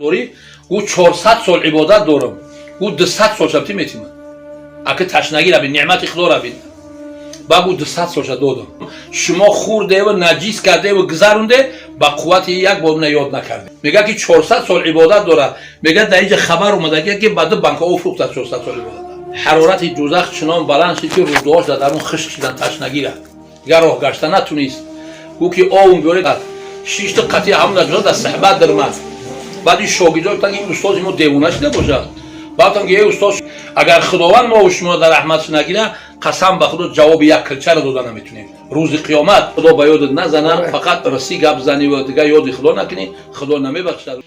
Дорӣ? Гӯ, 400 сол ибодат дорам. Гӯ, 200 сол шабти метима. Аки ташнагира бин, неъмати худора бин. Ба гӯ, 200 солша додам, шумо хӯрдеву наҷис кардеву гузарунде, ба қуввати як бор мена ёд накарде. Мега ки 400 сол ибодат дора. Мега, дар инҷа хабар омада, ки ба ду банка об фурӯхта 400 сол ибодат. Ҳарорати дӯзах чунон баланд шид, ки рӯдаҳош дар дарун хишк шидан, ташнагира дигар роҳ гашта натунист. Гӯ ки овум биёре. Шишти қатъи ҳамун наҷоса дар суҳбат дармад. Баъд ин шогирдо гуфтанд, ин устози мо девона шида бошад. Баъд ки: «Эй устод, агар Худованд мо шумо дар раҳматш нагира, қасам ба Худо, ҷавоби як килчаро дода наметунем рӯзи қиёмат. Худо ба ёдат назана, фақат расӣ гап занӣ ва дигар ёди Худо накунӣ, Худо намебахшад».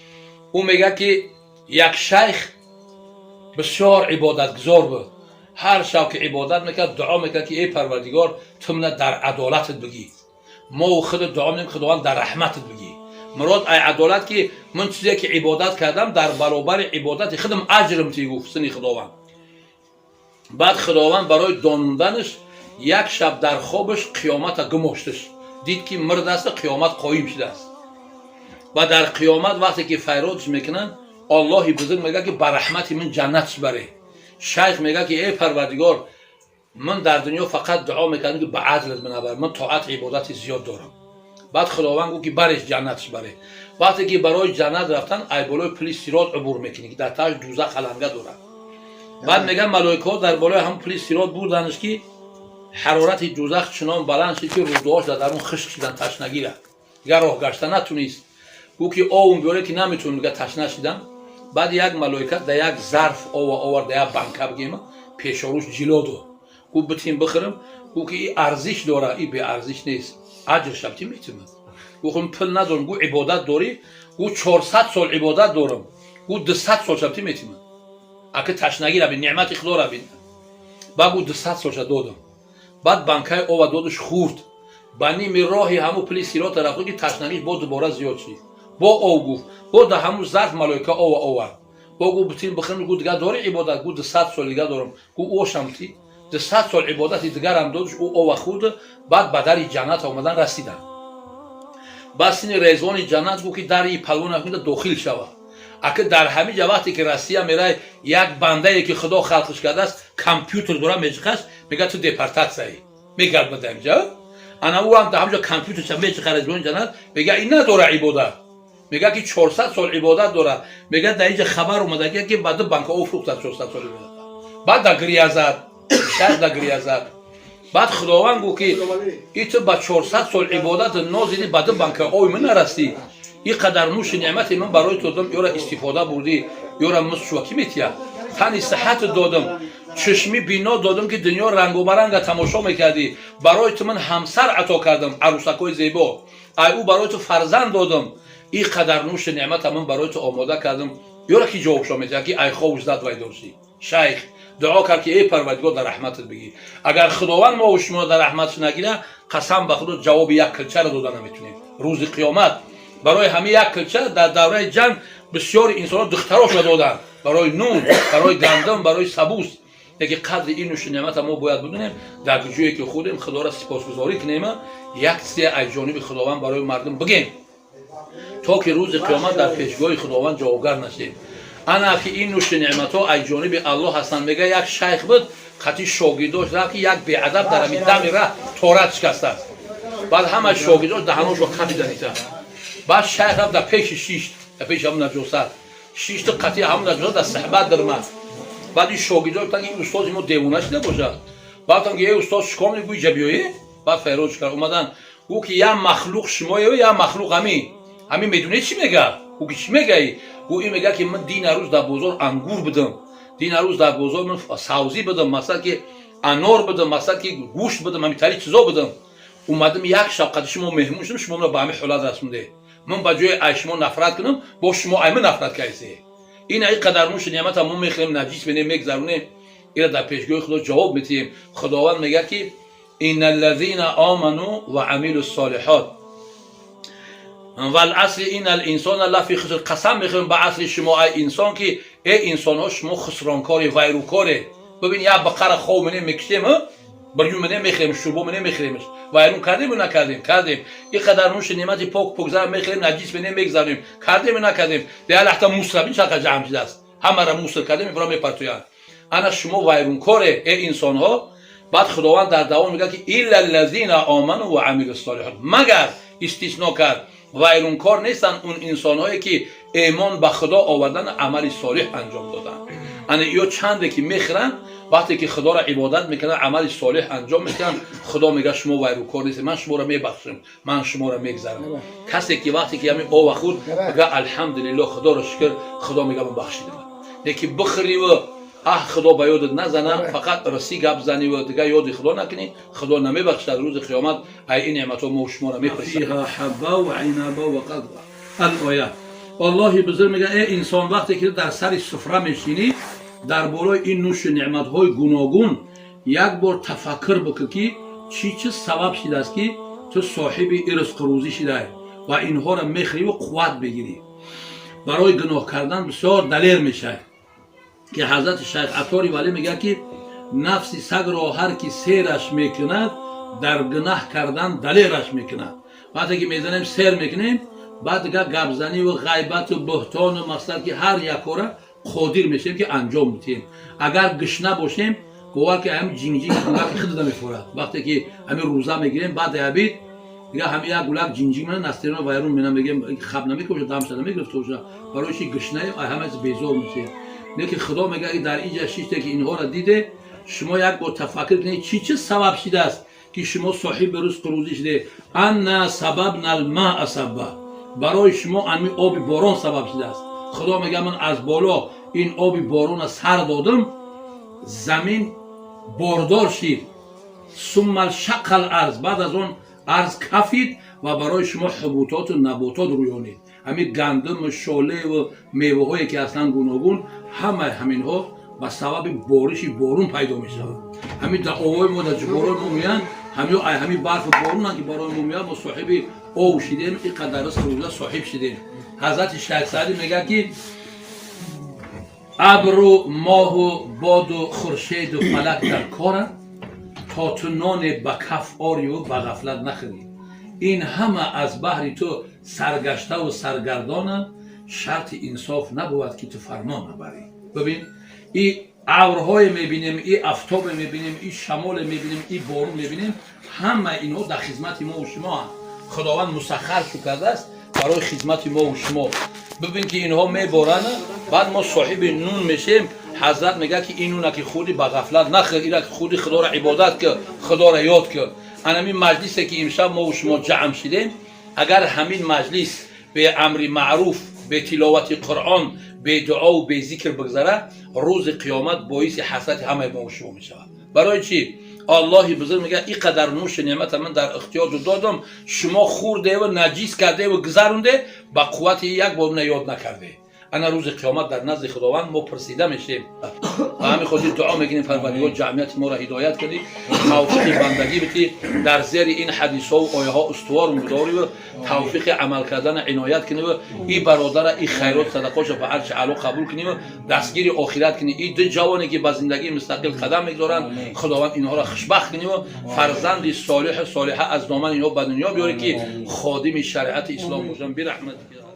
Ӯ мегӯяд, ки як шайх бисёр ибодатгузор буд. Ҳар шаб ки ибодат мекард, дуо мекард, ки: «Эй Парвардигор, ту мана дар адолатат бигӣ». Мо худ дуо менем, Худованд дар раҳматат бигӣ. Мурод ай адолат, ки ман чизе ки ибодат кардам, дар баробари ибодати худам аҷрм ти, гуфт сини Худованд. Баъд Худованд барои донунданаш як шаб дар хобаш қиёмата гумошташ. Дид, ки мирдааст, қиёмат қоим шудааст. Ва дар қиёмат вақте ки файродш мекунанд, Аллоҳи бузург мегӯяд, ки ба раҳмати ман ҷаннатш баре. Шайх мегӯяд, ки: «Эй Парвардигор, ман дар дунё фақат дуо мекардам, ки ба адлат минабар, ман тоат ибодати зиёд дорам». Баъд Худованд гуфт, ки бареш, ҷаннатш баре. Вақте ки барои ҷаннат рафтан, ай болои пули Сирот убур мекунӣ, ки дар тааш дӯзах аланга дорад. Баъд мегӯяд, малоикаҳо дар болои ҳамн пули Сирот бурданаш, ки ҳарорати дӯзах чунон баланд шид, ки рӯдаҳош дар дарун хишк шидан, ташнагира дигар роҳ гашта натунист. Гӯ ки овум биёре, ки наметунем, дига ташна шидам. Баъд як малоика дар як зарф ова овард, дар як банка бигема, пешоруш ҷило дод. Гӯ: «Битин, бихӯрам». Гӯ ки: «И арзиш дора, и беарзиш нест, аҷр шабти метимад». Гӯ: «Хуб, пул надорам». Гӯ: «Ибодат дорӣ?» Гӯ: «400 сол ибодат дорам». Гӯ: «200 сол шабти метимад». Аки ташнагира бин, неъмати худора бин. Баъд гӯ: «200 солша додам». Баъд банкаи ова додаш, хӯрд. Ба ними роҳи ҳамун пули Сирота рафт, ки ташнагиш бо дубора зиёд шид. Бо ов гуфт. Бо да ҳамун зарф малоика ова овард. Бо гӯ: «Битин, бихӯрем». Гӯ: «Дигар дорӣ ибодат?» Гӯ: «200 сол дигар дорам». Гӯ: «Ошам ти». 200 сол ибодати дигарам додаш, ӯ ова хӯрд. Баъд ба дари ҷаннат омадан, расиданд. Баъд сини резвони ҷаннат гуфт, ки дари палвона дохил шава. Аки дар ҳамин ҷа, вақте ки Россия мерай, як бандае, ки Худо халқиш кардааст, компютер дора, меҷиқаш, мега: «Ту депортатсияӣ», мегард ба даимҷа. Ана ӯ ҳам дар ҳамҷо компютерша меҷиқа. Резвони ҷаннат мега: «Ин надора ибодат». Мега, ки 400 сол ибодат дора. Мега, дар инҷа хабар омада, ки ба ду банка об фурӯхтад 400 сол ибодат. Баъд да гиря зад шайх, да гиря зад. Баъд Худованд гуфт, ки и ту ба 400 сол ибодат нозиди, ба ду банка оби ман нарасӣ. И қадар нӯши неъмати ман барои ту додам, ёра истифода бурдӣ, ёра мусшува ки метия. Тани сиҳат додам, чишми бино додам, ки дунё рангобаранга тамошо мекардӣ. Барои ту ман ҳамсар ато кардам, арӯсакҳои зебо, ай ӯ барои ту фарзанд додам. И қадар нӯши неъмата ман барои ту омода кардам, ёра ки ҷавобшо метиҳад, ки ай хобуш зад вайдоршӣ. Шайх дуо кард, ки: «Эй Парвардигор, дар раҳматат бигир». Агар Худованд мо шумо дар раҳматш нагира, қасам ба Худо, ҷавоби як килчаро дода наметунем рӯзи қиёмат. Барои ҳамин як килча дар давраи ҷанг бисёри инсонҳо духтарошро доданд, барои нун, барои гандум, барои сабус. Яки қадри ин нӯши неъмата мо бояд бидонем. Дар ҷое ки худем, Худоро сипосгузорӣ кунем, як чизе аз ҷониби Худованд барои мардум бигем, то ки рӯзи қиёмат дар пешгоҳи Худованд ҷавобгар нашем. Ана ки ин нӯши неъматҳо аз ҷониби Аллоҳ ҳастанд. Мега, як шайх буд, қати шогирдош рафт, ки як беадаб дар ҳамин дами раҳ торат шикастааст. Баъд ҳама шогирдош даҳаношро қапиданита. Баъд шайх рафт, дар пеши шишт, дар пеши ҳамун наҷосат шишти, қатъи ҳамун наҷосат дар суҳбат дармад. Баъд ин шогирдо гуфтанд, ин устози мо девона шида бошад. Баъд гуфтанд, ки: «Эй устод, чикор мекунӣ? Гӯй, ҷа биёӣ». Баъд файрод кард, омадан. Гӯ, ки я махлуқ шумоё, я махлуқ ҳамин. Ҳамин медонед, чӣ мега? Гӯ, ки: «Чӣ мегаӣ?» Гӯ: «Ин мега, ки ман дина рӯз дар бозор ангур будам, дина рӯз дар бозор ман савзӣ будам, масалан, ки анор будам, масалан, ки гӯшт будам, ҳамин тари чизо будам. Омадам, як шаб қади шумо меҳмон шудам, шумо маро ба ҳамин ҳолат расонде. Ман ба ҷои ай шумо нафрат кунам, бо шумо ай ман нафрат кардсе. Ин ай қадар нӯши неъмата мо мехӯрем, наҷис менем, мегзаронем, ира дар пешгоҳи Худо ҷавоб метиҳем». Худованд мегӯяд, ки إن الذين آمنوا وعملوا الصالحات، والعصر إن الإنسان لفي خسر. Қасам мехӯрем ба асри шумо, ай инсон, ки эй инсонҳо, шумо хусронкори, вайрукоре. Бибин, як бақара хов менем, мекушем, Бирюн менем, мехӯрем, шӯрбо менем, мехӯремаш. Вайрон кардем ё накардем? Кардем. Ин қадар нӯши неъмати пок, покза мехӯрем, наҷис менем, мегзаронем. Кардем ё накардем? Дея лахта мусор бин, чақа ҷамъ шудааст. Ҳамаро мусор кардем, ибро мепартоянд. Ана шумо вайронкоре, э инсонҳо. Баъд Худованд дар давом мегӯяд, ки إلا الذين آمنوا وعملوا الصالحات. Магар, истисно кард, вайронкор нестанд он инсонҳое, ки эмон ба Худо овардан, амали солиҳ анҷом доданд. Ана ё чанде ки мехӯранд, вақте ки Худоро ибодат мекунанд, амали солиҳ анҷом мекунанд, Худо мегӯяд: шумо вайронкор нестед, ман шуморо мебахшам, ман шуморо мегзарам. Касе ки вақте ки ҳамин ова хӯрд, мегӯяд: алҳамдулилло, Худоро шукр. Худо мегӯяд: ман бахшидам. Леки бихӯриву аҳ, Худо ба ёдат назана, фақат расӣ гап заниву дигар ёди Худо накунӣ, Худо намебахшад. Рӯзи қиёмат ай ин неъматҳо мо шуморо мепурсад. Алоя Аллоҳи бузург мегӯяд: э инсон, вақте ки дар сари суфра мешинӣ, дар болои ин нӯшу неъматҳои гуногун як бор тафаккур бикун, ки чӣ чиз сабаб шидааст, ки ту соҳиби ризқу рӯзӣ шидай ва инҳоро мехӯриву қувват бигирӣ. Барои гуноҳ кардан бисёр далер мешавӣ. Ки ҳазрати шайх Атори Валӣ мегӯяд, ки нафси сагро ҳар ки сераш мекунад, дар гунаҳ кардан далераш мекунад. Вақте ки мезанем, сер мекунем, баъд дигар гапзаниву ғайбату буҳтону мақсад, ки ҳар як кора қодир мешавем, ки анҷом медиҳем. Агар гушна бошем, бовар ки ҳами ҷингҷинг гулаки худда мефорад. Вақте ки ҳами рӯза мегирем, баъд абид дигар ҳами як гулак ҷинҷинг мена, настроение вайрон мена. Мегем, хаб намекоша, дамша намегирифта боша. Барои чи? Гушнаем, ҳама чиз безор мешавем. Лекин Худо мегӯяд, ки дар инҷа шиште, ки инҳоро диде, шумо як бор тафаккур кунед, чӣ чиз сабаб шидааст, ки шумо соҳиби ризқу рӯзӣ шуде. أنا صببنا الماء صبا. Барои шумо ами оби борон сабаб шудааст. Худо мегӯяд: ман аз боло ин оби борона сар додам, замин бордор шид. ثم شق الأرض. Баъд аз он арз кафид ва барои шумо ҳубутоту наботот рӯёнид. Ҳамин гандуму шолеву меваҳое, ки аслан гуногун, ҳамаи ҳаминҳо ба сабаби бориши борун пайдо мешавад. Ҳамин даъовои мо дар ҷуборои мо меянд, ҳамин ай ҳамин барфу борунанд, ки барои мо меянд. Мо соҳиби ов шидем, ин қадар ризқу рӯза соҳиб шидем. Ҳазрати шайх Саъдӣ мегӯяд, ки абру моҳу боду хуршеду фалак дар коранд, то ту ноне ба каф орию ба ғафлат нахӯрӣ. Ин ҳама аз баҳри ту саргаштаву саргардонанд, шарти инсоф набувад, ки ту фармон набарӣ. Бибин, и абрҳое мебинем, и афтобе мебинем, и шамоле мебинем, и борун мебинем, ҳама инҳо дар хизмати мову шумоанд. Худованд мусаххар шу кардааст барои хизмати мову шумо. Бибин, ки инҳо меборанд, баъд мо соҳиби нун мешем. Ҳазрат мегӯяд, ки ин нуна ки хӯрдӣ, ба ғафлат нахӯр, ина ки хӯрдӣ, Худоро ибодат кар, Худоро ёд кар. Анамин маҷлисе, ки имшаб мову шумо ҷамъ шидем, агар ҳамин маҷлис бе амри маъруф, бе тиловати Қуръон, бе дуову бе зикр бигзара, рӯзи қиёмат боиси ҳасрати ҳамаи мову шумо мешавад. Барои чӣ? Аллоҳи бузург мегӯяд: ин қадар нӯши неъмата ман дар ихтиёрту додам, шумо хӯрдеву наҷис кардеву гузаронде, ба қуввати як бор на ёд накарде. Ана рӯзи қиёмат дар назди Худованд мо пурсида мешем. Ба ҳамин хотир дуо мекунем: Парвардигор, ҷамъияти моро ҳидоят кардӣ, тавфиқи бандагӣ битӣ, дар зери ин ҳадисҳову ояҳо устувор бидорию тавфиқи амал кардана иноят куниву и бародара, и хайрот садақоша ба арши аъло қабул куниву дастгири охират кунӣ. И ду ҷавоне, ки ба зиндагии мустақил қадам мегузоранд, Худованд инҳоро хушбахт куниву фарзанди солиҳу солиҳа аз домани инҳо ба дунё биёрӣ, ки ходими шариати ислом бошанд. Бираҳматика.